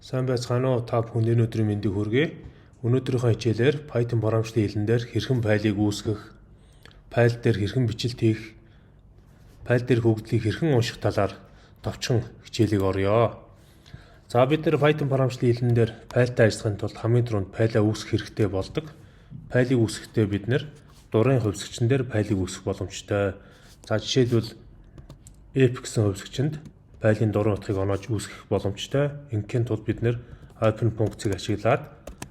Сайн байцгаана уу? Та бүхэнд энэ өдрийн мэндийг хүргэе. Өнөөдрийнхөө хичээлээр Python програмчлалын хэлэн дээр хэрхэн файлыг үүсгэх, файл дээр хэрхэн бичлэлт хийх, файл дээрх өгөгдлийг хэрхэн унших талаар товчхон хичээлийг оръё. За, бид нар Python програмчлалын хэлэн дээр файлтай ажиллахын тулд хамгийн түрүүнд файлаа үүсгэх хэрэгтэй болдог. Файлыг үүсгэхдээ бид нар дурын хувьсагчин дээр файлыг үүсгэх боломжтой. За, жишээлбэл, F гэсэн хувьсагчинд файлын дурын утгыг оноож үүсгэх боломжтой. Ингэхийн тулд бид нар open функцийг ашиглаад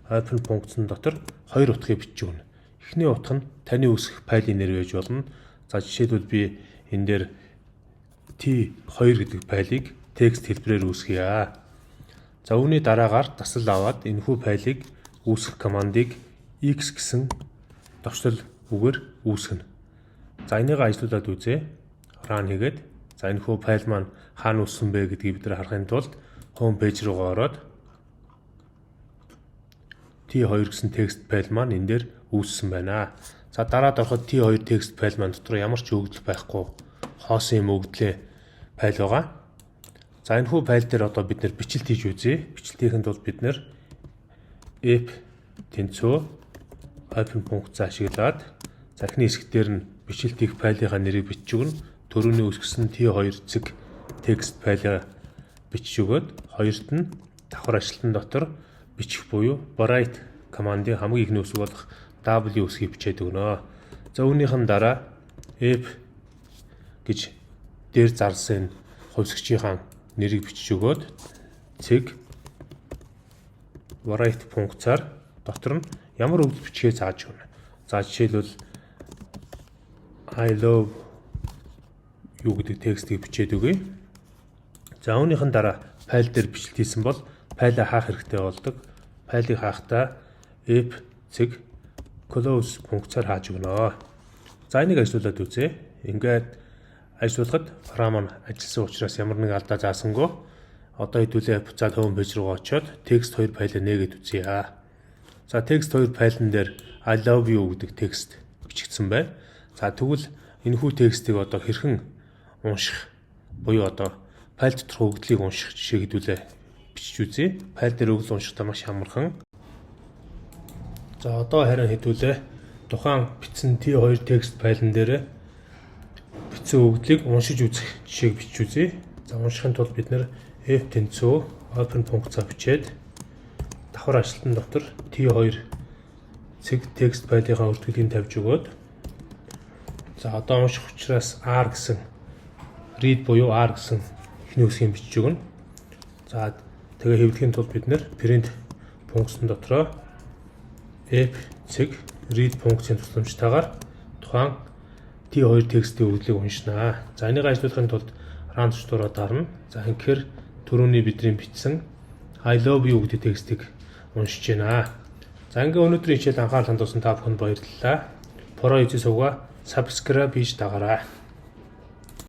open функцэн дотор хоёр утгыг бичиж өгнө. Эхний утга нь таны үүсгэх файлын нэр байж болно. За, жишээлбэл, би энэ дээр T2 гэдэг файлыг текст хэлбэрээр үүсгье. За, үүний дараагаар дасал аваад энэхүү файлыг үүсгэх командыг x гэсэн товчлол үгээр үүсгэнэ. За, энийг ажиллуулад үзье. Run хийгээд, за, энэхүү файл маань хаана үүссэн бэ гэдгийг бид нар харахын тулд home page руугаа ороод T2 гэсэн текст файл маань энэ дээр үүссэн байна. За, дараад ороход T2 текст файл маань дотор ямар ч өгөгдөл байхгүй, хоосон юм өгөгдлөө файл байгаа. За, энэхүү файл дээр одоо бид нар бичлэлт хийж үзье. Бичлэлт хийхэд тулд бид нар f тэнцүү open функц ашиглаад, за, эхний хэсэг дээр нь бичлэлт хийх файлынхаа нэрийг бичиж өгнө. Түрүүний үүсгэсэн T2 цэг текст файлаа бичиж өгөөд, хоёрт нь давхар ашиглалтан дотор бичих буюу write командын хамгийн эхний үсэг болох W үсгийг бичээд өгнө. За, үүнийх нь дараа f гэж дээр зарласан хувьсагчийнхаа нэрийг бичиж өгөөд, цэг write функцаар дотор нь ямар өгөгдөл бичихээ зааж өгнө. За, жишээлбэл, "I love you" гэдэг текстийг бичээд өгье. За, үүнийх нь дараа файл дээр бичлэлт хийсэн бол файлаа хаах хэрэгтэй болдог. Файлыг хаахтаа f цэг close функцаар хааж өгнө. За, энийг ажиллуулад үзье. Ингээд ажиллуулахад програм маань ажилласан учраас ямар нэг алдаа заасангүй. Одоо хэдүүлээ буцаад home page руу очиод text 2 файлаа нээгээд үзье. За, text 2 файлн дээр "I love you" гэдэг текст бичигдсэн байна. За, тэгвэл энэхүү текстийг одоо хэрхэн унших буюу одоо файл доторх өгөгдлийг унших жишээ хэдүүлээ бичиж үзье. Файл дээр өгөгдөл уншихдаа маш амархан. За, одоо харин хэдүүлээ тухайн бичсэн T2 текст файлн дээр бичсэн өгөгдлийг уншиж үзэх жишээг бичиж үзье. За, уншихын тулд бид нар f тэнцүү open функцаа бичээд, давхар ашиглалтан дотор T2 цэг текст файлынхаа бүртгэлийг тавьж өгөөд, за, одоо унших учраас R гэсэн read буюу R гэсэн эхний үсгийг бичиж өгнө. За, тэгээ хэвлэхийн тулд бид нар print функцэн дотроо f цэг read функцийн тусламжтайгаар тухайн T2 текстийн өгөгдлийг уншина. За, энийг ажиллуулахын тулд run товчлуураа дарна. За, ингэхээр түрүүний бидний бичсэн "I love you" гэдэг текстийг уншиж байна. За, ингээ өнөөдрийн хичээл анхаарал хандуулсан та бүхэнд баярлалаа. Pro YouTube сувгаа subscribe хийж дагаарай.